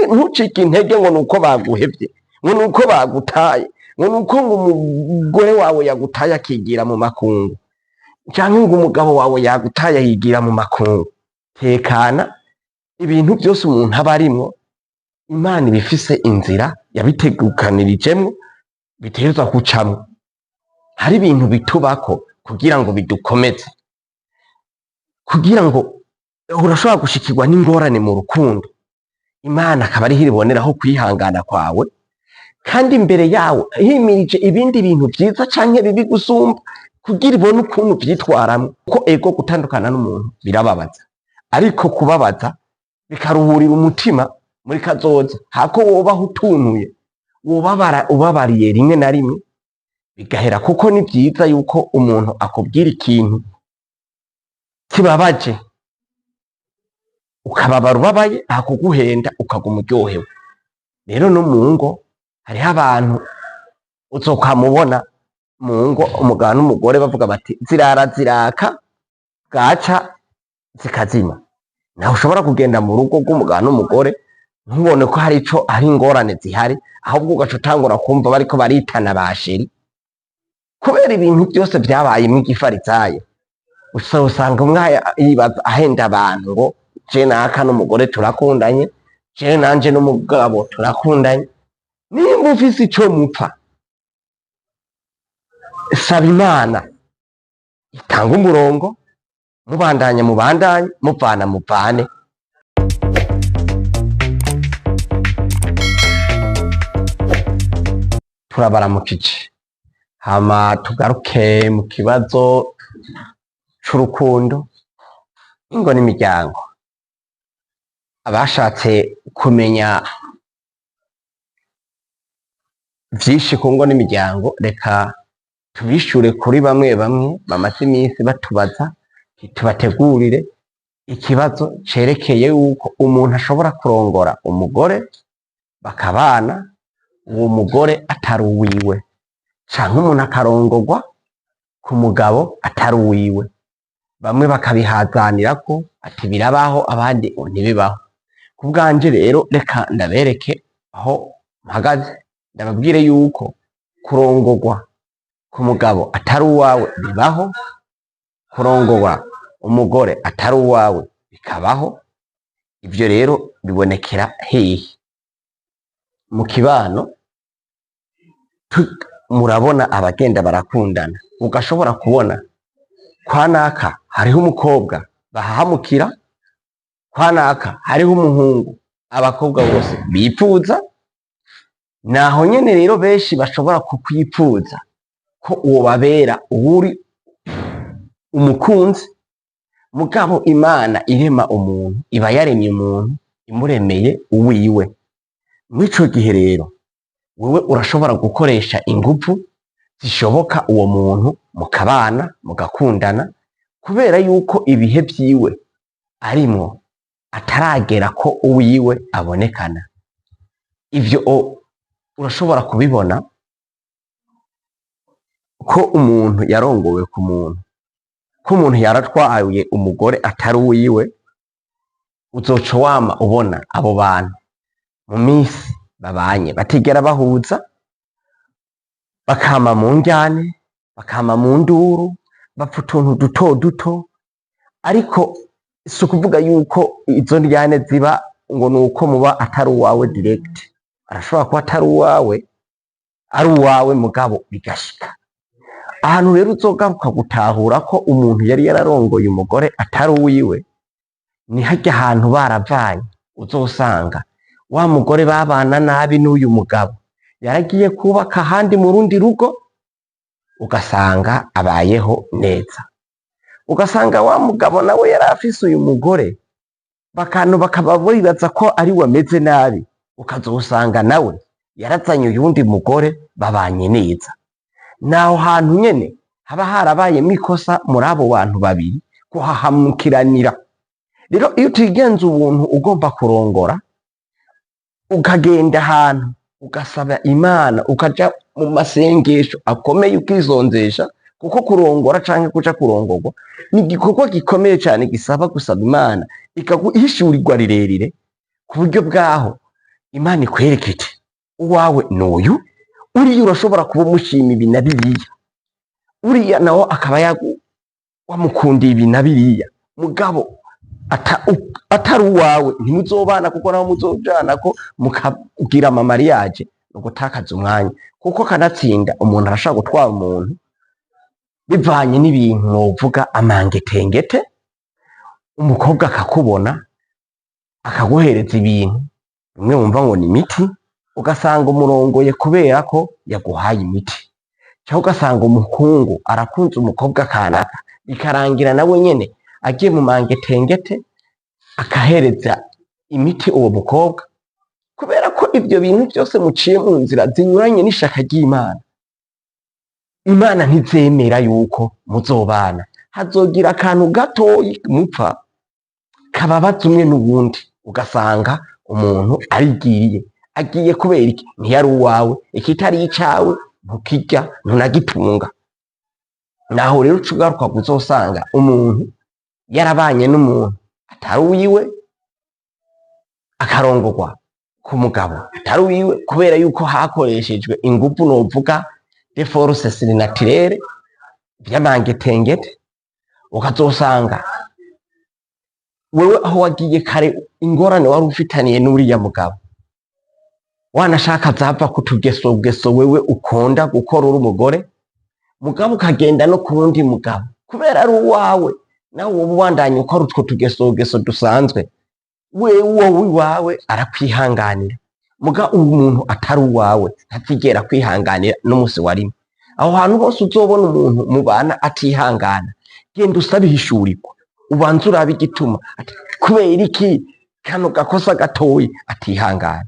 Ntucike intege ngo nuko baguhevye, ngo nuko bagutaye, ngo nuko ngo umugore wawe yagutaye akigira mu makungu, canke ngo umugabo wawe yagutaye yigira mu makungu. Tekana, ibintu byose umuntu aba arimwo, Imana iba ifise inzira yabitegukanirijemwo bitegerezwa gucamwo. Hari ibintu bitubako kugira ngo bidukomeze, kugira ngo urashobora gushikirwa n'ingorane mu rukundo, Imana akaba ariho iriboneraho kwihangana kwawe, kandi imbere yawe himirije ibindi bintu vyiza canke bibi gusumba, kugira ibone ukuntu vyitwaramwo. Ko ego, gutandukana n'umuntu birababaza, ariko kubabaza bikaruhurira umutima muri kazoza, hako wobaho utuntuye, wobabara ubabariye rimwe na rimwe bigahera. Kuko ni vyiza yuko umuntu akubwira ikintu kibabaje, ukababara ubabaye, akuguhenda ukaguma uryohewe. Rero no mu ngo hariho abantu uzokwamubona mu ngo umugabo n'umugore bavuga bati zirara ziraka, bwaca zikazima. Nawe ushobora kugenda mu rugo rw'umugabo n'umugore ntubone ko hari ico, hari ingorane zihari, ahubwo ugaca utangura kumva bariko baritana ba chéri, kubera ibintu byose vyabayemwo igifarizayo. Usanga umwe yibaza ahenda abantu ngo je naka n'umugore turakundanye, je nanje n'umugabo turakundanye. Nimba ufise ico mupfa, saba Imana itanga umurongo, mubandanye mubandanye, muvana muvane. Turabaramukije, hama tugaruke mu kibazo c'urukundo, ingo n'imiryango. Abashatse kumenya vyinshi ku ngo n'imiryango, reka tubishure kuri bamwe bamwe bamaze iminsi batubaza, tubategurire ikibazo cerekeye yuko umuntu ashobora kurongora umugore bakabana, uwo mugore atari uwiwe, canke umuntu akarongorwa ku mugabo atari uwiwe. Bamwe bakabihazanirako ati birabaho, abandi ngo ntibibaho. Ku bwanje rero, reka ndabereke aho mpagaze, ndababwire yuko kurongorwa ku mugabo atari uwawe bibaho, kurongorwa umugore atari uwawe bikabaho. Ivyo rero bibonekera hehe? Mu kibano murabona abagenda barakundana, ugashobora kubona kwa naka hariho umukobwa bahahamukira, kwa naka hariho umuhungu abakobwa bose bipfuza. Naho nyene rero benshi bashobora kukwipfuza ko uwo babera uwuri umukunzi. Mugabo Imana irema umuntu, iba yaremye umuntu imuremeye uwiwe. Mw'ico gihe rero wewe urashobora gukoresha inguvu zishoboka uwo muntu mukabana, mugakundana, kubera yuko ibihe vyiwe arimwo ataragera ko uwiwe abonekana. Ivyo urashobora kubibona ko umuntu yarongowe ku muntu, ko umuntu yaratwaye umugore atari uwiwe. Uzoca wama ubona abo bantu mu minsi babanye batigera bahuza, bakama mu njyane, bakama mu nduru, bapfa utuntu duto duto. Ariko si ukuvuga yuko izo ndyane ziba ngo ni uko muba atari uwawe direct. Arashobora kuba atari uwawe, ari uwawe, mugabo bigashika ahantu rero uzogaruka gutahura ko umuntu yari yararongoye umugore atari uwiwe, ni harya hantu baravanye, uzosanga wa mugore babana nabi n'uyu mugabo yaragiye kubaka ahandi mu rundi rugo, ugasanga abayeho neza, ugasanga wa mugabo nawe yari afise uyu mugore, bakantu bakaba bibaza ko ari we ameze nabi, ukazosanga nawe yarazanye uyundi mugore babanye neza. Naho hantu nyene haba harabayemwo ikosa muri abo bantu babiri kuhahamukiranira. Rero iyo utigenza ubuntu ugomba kurongora, ukagenda ahantu ugasaba Imana, ukaja mu masengesho akomeye, ukisonzesha, kuko kurongora canke kuja kurongorwa ni igikorwa gikomeye cane gisaba gusaba Imana ikaguhishurirwa rirerire ku buryo bwaho. Imana ikwereke iti uwawe n'uyu, uriya urashobora kuba umushima ibi na biriya, uriya nawe akaba wamukundiye ibi na biriya, mugabo atari uwawe ntimuzobana, kuko naho muzojana ko mukagira ama mariage ni ugutakaza umwanya, kuko kanatsinda umuntu arashobora gutwara umuntu bivanye n'ibintu novuga amangetengete. Umukobwa akakubona akaguhereza ibintu bimwe wumva ngo ni imiti, ugasanga umurongoye kubera ko yaguhaye imiti, cyangwa ugasanga umuhungu arakunze umukobwa kanaka, bikarangira nawe nyene agiye mu mangetengete akahereza imiti uwo mukobwa, kubera ko ibyo bintu byose muciye mu nzira zinyuranye n'ishaka ry'Imana. Imana ntizemera yuko muzobana. Hazogira akantu gatoyi mupfa kababaza umwe n'uwundi, ugasanga umuntu arigiriye agiye. Kubera iki? Ntiyari uwawe. Ikitari icawe ntukirya, ntunagitunga. Naho rero uca ugaruka kuzosanga umuntu yarabanye n'umuntu atari uwiwe, akarongorwa ku mugabo atari uwiwe, kubera yuko hakoreshejwe inguvu novuga de force surnaturelle vy'amangetengete. Ukazosanga wewe aho wagiye kare, ingorane wari ufitaniye n'uriya mugabo wanashaka zava kutugesogeso wewe ukunda gukora uri umugore, mugabo ukagenda no ku wundi mugabo kubera ari uwawe, nawe woba ubandanya ukora utwo tugesogeso dusanzwe, wewe uwo wiwawe arakwihanganira. Muga umuntu atari uwawe ntazigera kwihanganira n'umunsi wa rimwe. Aho hantu hose uzobona umuntu mubana atihangana, genda usabe ihishurirwa, ubanze urabe igituma. Ati kubera iki kano gakosa gatoyi atihangana?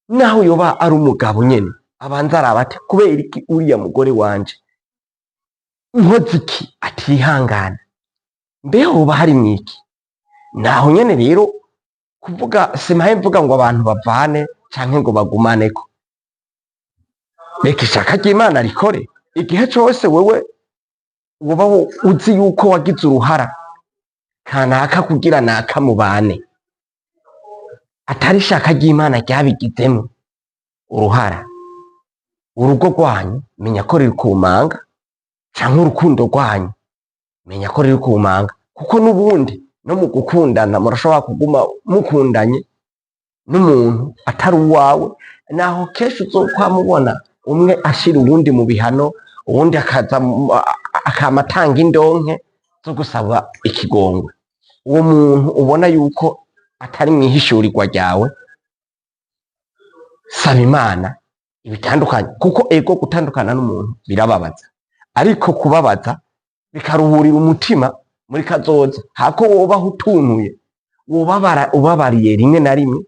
Naho yoba ari umugabo nyene, abanza araba ati kubera iki uriya mugore wanje nkoze iki atihangana? Mbe hoba hari mwiki? Naho nyene rero kuvuga, simpaye mvuga ngo abantu bavane canke ngo bagumaneko. Reka ishaka ry'Imana rikore. Igihe cose wewe woba uzi yuko wagize uruhara kanaka kugira naka mubane, atari ishaka ry'Imana ryabigizemwo uruhara, urugo rwanyu menya ko riri ku manga, canke urukundo rwanyu menya ko riri ku manga, kuko n'ubundi no mu gukundana murashobora kuguma mukundanye n'umuntu atari uwawe. Naho kenshi uzokwama ubona umwe ashira uwundi mu bihano, uwundi akaza akama atanga indonke zo gusaba ikigongwe. Uwo muntu ubona yuko atari mwihishurirwa ryawe, saba Imana ibitandukanye, kuko ego gutandukana n'umuntu birababaza, ariko kubabaza bikaruhurira umutima muri kazoza, hako wobaho utuntuye wobabara ubabariye rimwe na rimwe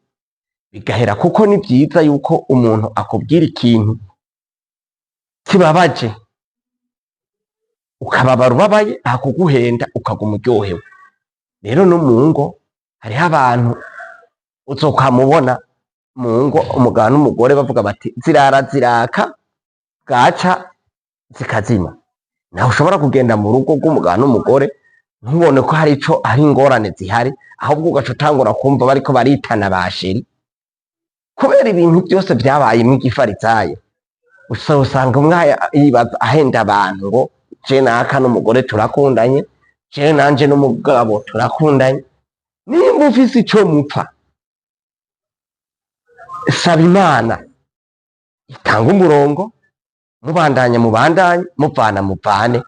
bigahera. Kuko ni vyiza yuko umuntu akubwira ikintu kibabaje ukababara ubabaye, akuguhenda ukaguma uryohewe. Rero no mu ngo hariho abantu uzokwamubona mu ngo umugabo n'umugore bavuga bati zirara ziraka bwaca zikazima. Nawe ushobora kugenda mu rugo rw'umugabo n'umugore ntubone ko hari ico, hari ingorane zihari, ahubwo ugaca utangura kumva bariko baritana ba chéri, kubera ibintu byose vyabayemwo igifarizayo. Usanga umwe yibaza ahenda abantu ngo je naka n'umugore turakundanye, je nanje n'umugabo turakundanye. Nimba ufise ico mupfa, saba Imana itanga umurongo, mubandanye mubandanye, muvana muvane.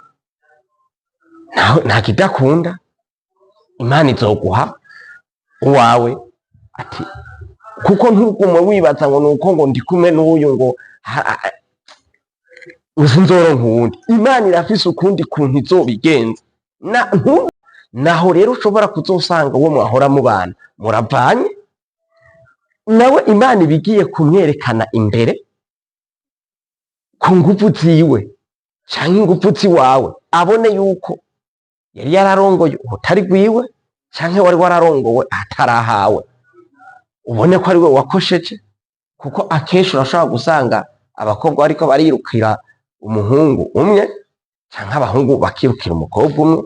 Nta kidakunda, Imana izoguha uwawe. Ati kuko ntugume wibaza ngo nuko ngo ndi kumwe n'uyu ngo sinzoronka uwundi. Imana irafise ukundi kuntu izobigenza. Naho rero ushobora kuzosanga uwo mwahora mubana muravanye nawe, Imana ibigiye kumwerekana imbere ku nguvu ziwe canke inguvu ziwawe, abone yuko yari yararongoye ubutari bwiwe canke wari wararongowe atarahawe, ubone ko ari we wakosheje. Kuko akenshi urashobora gusanga abakobwa bariko barirukira umuhungu umwe, canke abahungu bakirukira umukobwa umwe.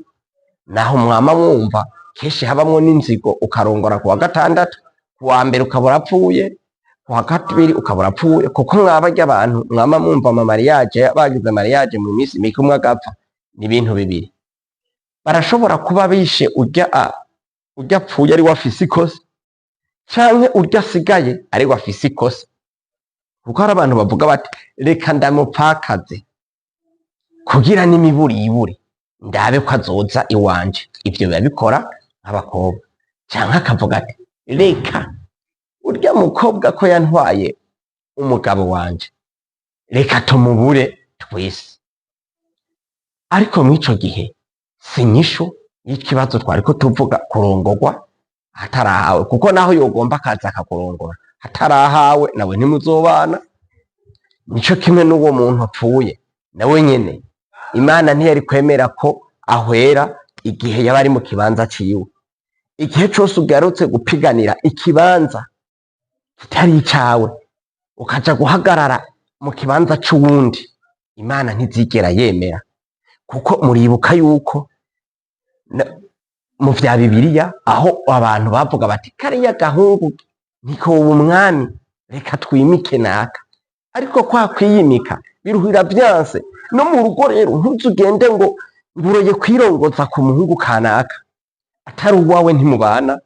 Naho mwama mwumva kenshi habamwo n'inzigo, ukarongora ku wa gatandatu, ku wa mbere ukaba urapfuye, ku Kuwa kabiri ukaba urapfuye, kuko mwabarya abantu mwama mwumva ama mariage, bagize mariage mu minsi mike umwe agapfa. Ni ibintu bibiri: barashobora kuba bishe urya urya apfuye ari we afise ikosa, canke urya asigaye ari we afise ikosa, kuko hari abantu bavuga bati: "Reka ndamupfakaze kugira n'imiburiburi ndabe ko azoza iwanje." Ivyo biba bikora nk'abakobwa, canke akavuga ati: "Reka urya mukobwa ko yantwaye umugabo wanje, reka tumubure twese." Ariko mw'ico gihe si inyishu y'ikibazo twariko tuvuga, kurongorwa hatarahawe, kuko naho yogomba akaza akakurongora hatarahawe, nawe ntimuzobana. Nico kimwe n'uwo muntu apfuye, nawe nyene Imana ntiyari kwemera ko ahwera igihe yaba ari mu kibanza ciwe. Igihe cose ugarutse gupiganira ikibanza kitari icawe, ukaja guhagarara mu kibanza c'uwundi, Imana ntizigera yemera. Kuko muribuka yuko mu vya Bibiliya aho abantu bavuga bati: "Kariya gahungu ntikoba umwami, reka twimike naka." Ariko kwa kwiyimika biruhira vyanse. No mu rugo rero, ntuzugende ngo nguroye kwirongoza ku muhungu kanaka atari uwawe, ntimubana.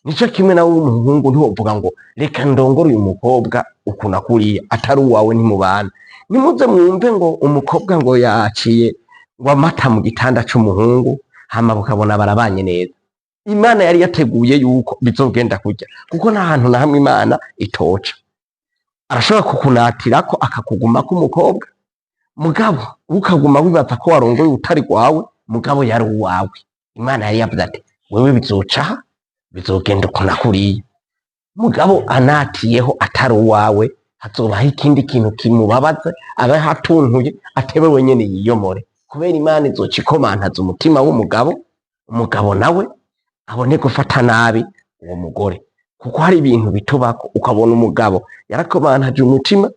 Nico kimwe nawe w'umuhungu, ntiwovuga ngo reka ndongore uyu mukobwa uku na kuriya, atari uwawe ntimubana. Nimuze mwumve ngo umukobwa ngo yaciye ngo amata mu gitanda c'umuhungu, hama bukabona barabanye neza. Imana yari yateguye yuko bizogenda kurya, kuko nta hantu na hamwe Imana itoca. Arashobora kukunatirako akakugumako umukobwa, mugabo ukaguma wibaza ko warongoye utari rwawe, mugabo yari uwawe. Imana yari yavuze ati: "Wewe bizoca aha, bizogenda uku na kuriya." Mugabo anatiyeho atari uwawe, hazobaho ikindi kintu kimubabaza, abe hatuntuye atebe wenyene yiyomore, kubera Imana izoca ikomantaza umutima w'umugabo, umugabo nawe abone gufata nabi uwo mugore. Kuko hari ibintu bitubako, ukabona umugabo yarakomantaje umutima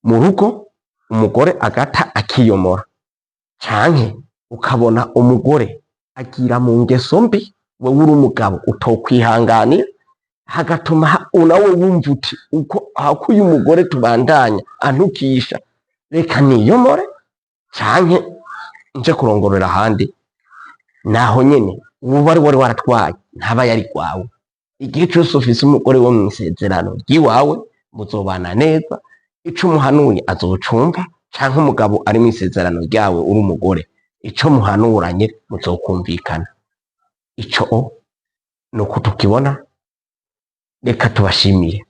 mu rugo, umugore agata akiyomora, canke ukabona umugore agira mu ngeso mbi, wewe uri umugabo utokwihanganira, hagatuma nawe wumva uti: "Uko ako uyu mugore tubandanya antukisha, reka niyomore canke nje kurongorera ahandi." Naho nyene uwo wari waratwaye ntaba yari rwawe. Igihe cose ufise umugore wo mw'isezerano ry'iwawe, muzobana neza, ico umuhanuye azocumva, canke umugabo ari mw'isezerano ryawe uri umugore, ico muhanuranye muzokumvikana. Ico nuko tukibona. Reka tubashimire.